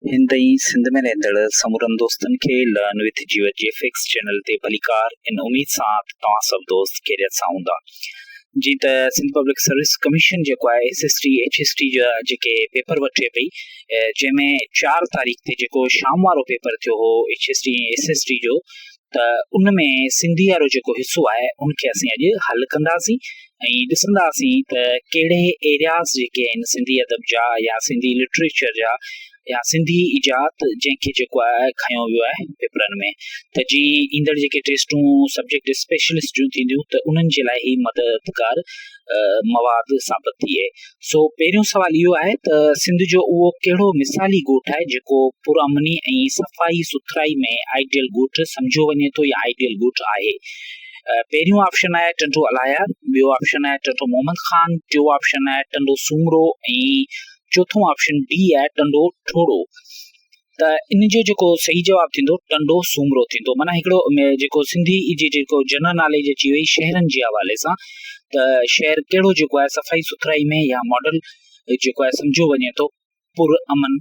هند ۽ سنڌ ۾ رهندڙ سمورن دوستن کي لرن وٿ جيوت جي فڪس چينل تي ڀليڪار ان اميد سان ته توهان سڀ دوست خيريت سان هوندا. جي ته سنڌ پبلڪ سروس ڪميشن جيڪو آهي S S T H S T جا جيڪي پيپر وٺي پئي جنهن ۾ چار تاريخ تي جيڪو شام وارو پيپر ٿيو هو H S T ۽ S S T جو ته ان ۾ سنڌي وارو جيڪو حصو آهي ان کي اسين اڄ حل ڪنداسين ۽ ڏسنداسين ته ڪهڙي ايرياز جيڪي آهن سنڌي ادب جا يا سنڌي لٽريچر جا يا سنڌي ايجاد جنهن کي جيڪو آهي کنيو ويو آهي پيپرن ۾ ته جي ايندڙ جيڪي ٽيسٽون سبجيڪٽ اسپيشلسٽ جون ٿينديون ته انهن جي لاء هي مددگار مواد ثابت ٿئي. سو پهريون سوال اهو آهي ته سنڌ جو اهو ڪهڙو مثالي ڳوٺ آهي جيڪو پرامني ۽ صفائي سٿرائي ۾ آئيڊيل ڳوٺ سمجهيو وڃي ٿو يا آئيڊيل ڳوٺ آهي؟ پهريون آپشن آهي ٽنڊو الايار، ٻيو آپشن آهي ٽنڊو محمد خان، ٽيون آپشن آهي ٽنڊو سومرو ۽ چوٿون آپشن ڊي آهي ٽنڊو ٺوڙهو. ته ان جو جيڪو صحيح جواب ٿيندو ٽنڊو سومرو ٿيندو معنيٰ هڪڙو جيڪو سنڌي جي جيڪو جنرل ناليج اچي وئي شهرن جي حوالي سان ته شهر ڪهڙو جيڪو آهي صفائي سٿرائي ۾ يا ماڊل جيڪو آهي سمجهيو وڃي ٿو پر امن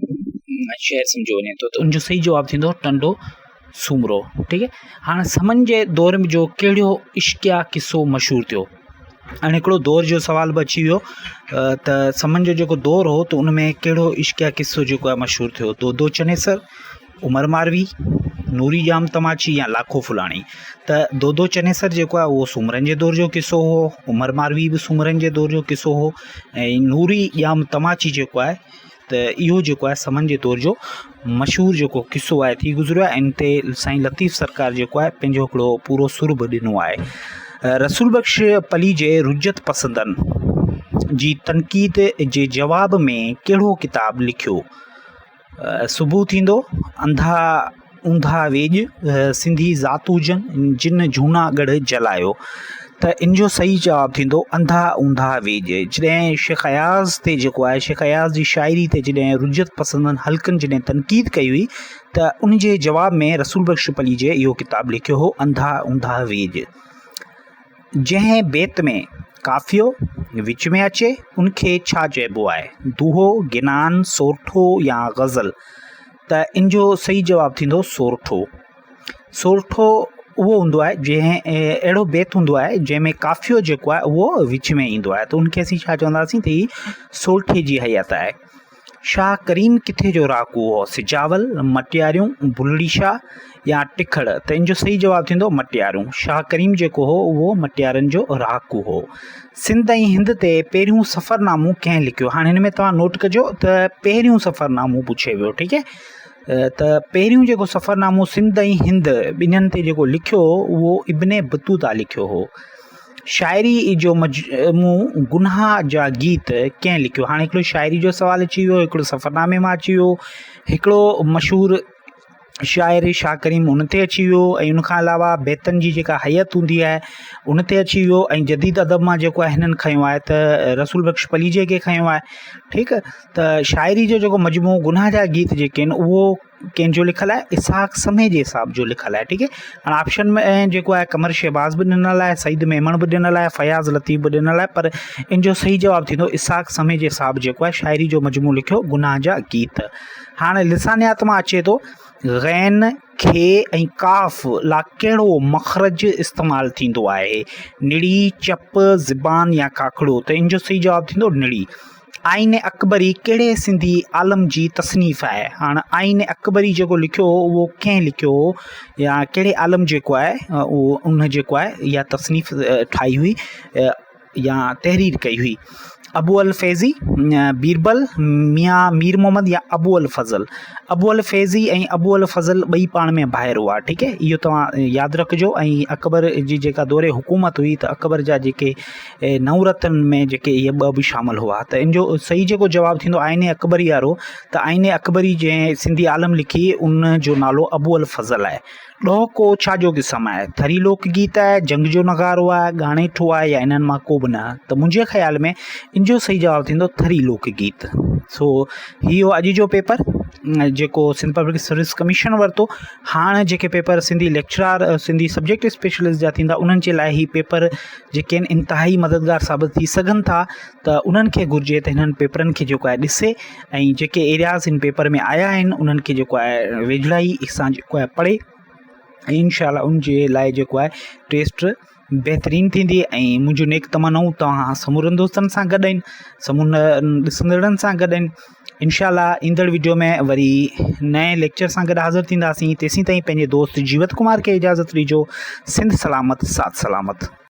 شهر سمجهيو وڃي ٿو ته ان جو صحيح جواب ٿيندو ٽنڊو سومرو ٺيڪ آهي هاڻي سمن جي دور جو ڪهڙو عشقيه قصو مشهور ٿيو هاڻي هڪڙو دور جو سوال به اچي ويو ته سمن جو جيڪو دور هو ته ان ۾ ڪهڙو عشقيه قصو جيڪو آهي مشهور ٿيو دودو چنيسر، عمر ماروي، نوري ڄام تماچي يا لاکو ڦلاڻي ته دودو چنيسر جيڪو آهي اهو سومرن جي دور جو قصو هو عمر ماروي به سومرن جي دور جو قصو هو ۽ نوري ڄام تماچي جيڪو آهي ته اهو جيڪو آهي سمن جي دور جو مشهور جيڪو قصو آهي ٿي گذريو آهي ان تي سائين لطيف سرڪار جيڪو آهي پنهنجو هڪڙو پورو سر به ڏنو آهي رسول بخش پليجي رجعت پسندن جي تنقيد جي جواب ۾ ڪهڙو ڪتاب لکيو صبح ٿيندو، انڌا اونڌا ويڄ، سنڌي ذات هجن، جن جهونا ڳڙهه جلايو. ته ان جو صحيح جواب ٿيندو انڌا اونڌا ويڄ. جڏهن شيخ اياز تي جيڪو آهي شيخ اياز جي شاعري تي جڏهن رجعت پسندن حلقن جڏهن تنقيد ڪئي هئي ته ان جي جواب ۾ رسول بخش پليجي اهو ڪتاب لکيو هو انڌا اونڌا ويڄ. جنهن بيت ۾ قافيو وچ ۾ اچي ان کي ڇا چئبو آهي؟ دوهو، گنان، سورٺو يا غزل؟ ته ان جو صحيح جواب ٿيندو سورٺو. سورٺو اهو هوندو آهي جنهن اهڙو بيت هوندو آهي جنهن ۾ قافيو جيڪو آهي اهو وچ ۾ ايندو آهي ته ان کي اسين ڇا چونداسين ته هي سورٺي جي هيئت آهي. شاهه ڪريم ڪٿي جو رهاڪو هو؟ سجاول، مٽياريون، بلڙي شاهه يا ٽکڙ؟ ته ان جو صحيح جواب ٿيندو مٽياريون. شاهه ڪريم جيڪو هو اهو مٽيارين جو رهاڪو هو. سنڌ ۽ هند تي پهريون سفرنامو ڪنهن لکيو؟ هاڻي هن ۾ توهان نوٽ ڪجو ته پهريون سفرنامو پڇيو ويو ٺيڪ آهي ته پهريون جيڪو سفرنامو سنڌ ۽ هند ٻنهين تي جيڪو لکيو هو اهو ابن بطوطه لکيو هو. شاعري جو مجموعو گناهه جا گيت ڪنهن لکيو؟ هاڻي هڪڙو شاعري جو سوال اچي ويو هڪڙو سفرنامي مان اچي ويو هڪڙو مشهور شاعر شاهه ڪريم ان تي اچي ويو ۽ ان کان علاوه بيتن جي جيڪا هيئت هوندي آهي ان تي اچي ويو ۽ جديد ادب مان جيڪو آهي هنن کنيو آهي ته رسول بخش پليجي کي کنيو آهي ٺيڪ ته شاعري جو جيڪو مجموعو گناهه جا گيت جيڪي آهن اهو ڪنهن جو لکيل آهي اسحاق سميجي صاحب جو لکيل آهي ٺيڪ آهي هاڻي آپشن ۾ جيڪو آهي قمر شهباز به ڏنل آهي سعيد ميمڻ به ڏنل آهي فياض لطيف به ڏنل آهي پر ان جو صحيح جواب ٿيندو اسحاق سميجي صاحب جيڪو آهي شاعري جو مجموعو لکيو گناهه جا گيت هاڻي لسانيات مان اچي ٿو غين کي ۽ ڪاف لا ڪهڙو مخرج استعمال ٿيندو آهي نڙي چپ زبان يا ڪاکڙو ته ان جو صحيح جواب ٿيندو نڙي آئين اڪبري ڪهڙي سنڌي عالم جي تصنيف آهي؟ هاڻ آئين اڪبري جيڪو لکيو هو اهو ڪنهن لکيو هو يا ڪهڙي عالم جيڪو آهي اهو ان جيڪو آهي اها تصنيف ٺاهي هئي يا تحرير ڪئي هئي ابو الفيضي بيربل ميان مير محمد يا ابو الفضل ابو الفيضي ۽ ابو الفضل ٻئي پاڻ ۾ ڀائر هئا ٺيڪ آهي اهو توهان ياد رکجو ۽ اڪبر جي جيڪا دور حڪومت هئي ته اڪبر جا جيڪي نو رتن ۾ جيڪي اهي ٻه به شامل هئا ته ان جو صحيح جيڪو جواب ٿيندو آئين اڪبري وارو ته آئين اڪبري جنهن سنڌي عالم لکي ان جو نالو ابو الفضل آهي. ڏوهڪو ڇا جو قسم آهي؟ ٿري لوڪ گيت آهي، جنگ جو نغارو آهي، ڳاڻيٺو آهي يا انهن مان ڪو به نه؟ ته منهنجي خيال ۾ ان جو صحيح جواب ٿيندو ٿري لوڪ گيت. سو هي هو اڄ جو پيپر. جيڪو سنڌ پبلڪ سروس ڪميشن ورتو. هاڻ جيڪي paper Sindhi lecturer Sindhi subject specialist جا ٿيندا انهن جي لاء هي پيپر جيڪي آهن انتهائي مددگار ثابت ٿي سگهن ٿا ته انهن کي گهرجي ته هنن پيپرن کي جيڪو آهي ڏسي ۽ جيڪي ايرياز هن پيپر ۾ آيا آهن انهن کي جيڪو آهي ويجهڙائي سان جيڪو آهي پڙهي ۽ انشاء الله ان جي لاء جيڪو آهي ٽيسٽ بهترين ٿيندي ۽ منهنجون نيڪ تمنائون توهان سمورن دوستن سان گڏ آهن سمورن ڏسندڙن سان گڏ آهن انشاء الله ايندڙ ويڊيو ۾ وري نئين ليڪچر سان گڏ حاضر ٿينداسين تيسين تائين پنهنجي دوست جيوت ڪمار کي اجازت ڏجو سنڌ سلامت ساٿ سلامت.